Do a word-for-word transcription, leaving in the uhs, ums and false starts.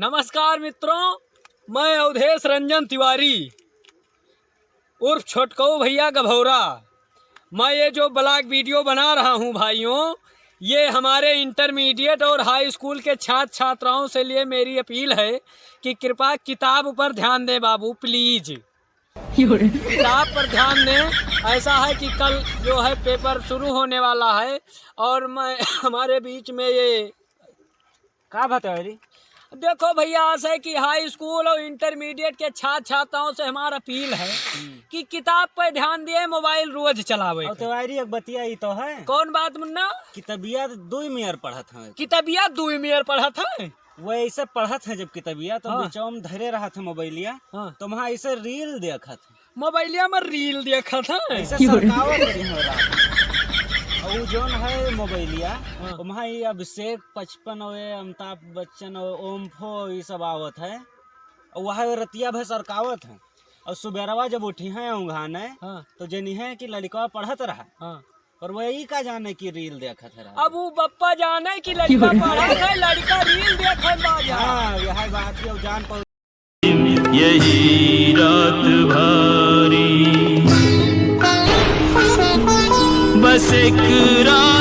नमस्कार मित्रों, मैं अवधेश रंजन तिवारी उर्फ छोटकऊ भैया गभौरा। मैं ये जो vlog video बना रहा हूँ भाइयों, ये हमारे intermediate और high school के छात्र छात्राओं से लिए मेरी अपील है कि कृपया किताब पर ध्यान दें बाबू, please। किताब पर ध्यान दें। ऐसा है कि कल जो है paper शुरू होने वाला है और मैं हमारे बीच में ये का बात है रे? देखो भैया, ऐसा है कि high school और intermediate के छात्र छात्राओं से हमारा अपील है हम्म। कि किताब पे ध्यान दिए, mobile रोज चलावे और के। तिवारी एक बतिया ई तो है। कौन बात मुन्ना? कितबिया दुई मेर पढ़त है। कितबिया दुई मेर पढ़त है? वो ऐसे पढ़त है जब कितबिया तो हाँ। बिचौम धरे रहत है मोबाइलिया, हाँ। तो वहाँ ऐसे reel देखत है। मोबाइलिया में reel देखत है। ऐसे सरकावत रही हो रात। और उ जौन है मोबाइलिया, हाँ। वहाँ ये अभिषेक पचपन होए, अमिताभ बच्चन होए, ओम्फो, ये सब आवत है। और वह रतिया भर सरकावत है। और सुबेरवा जब उठी हैं उंघाने, हाँ। तो जनी है कि लड़कवा पढ़त रहा। हाँ। पर वही का जाने कि reel देखत है रात। अब उ बप्पा जाने कि लड़का पढ़त है, लड़का reel देखत बा जा। हाँ, यह बात है, जान पा यही रात भारी, बस एक रात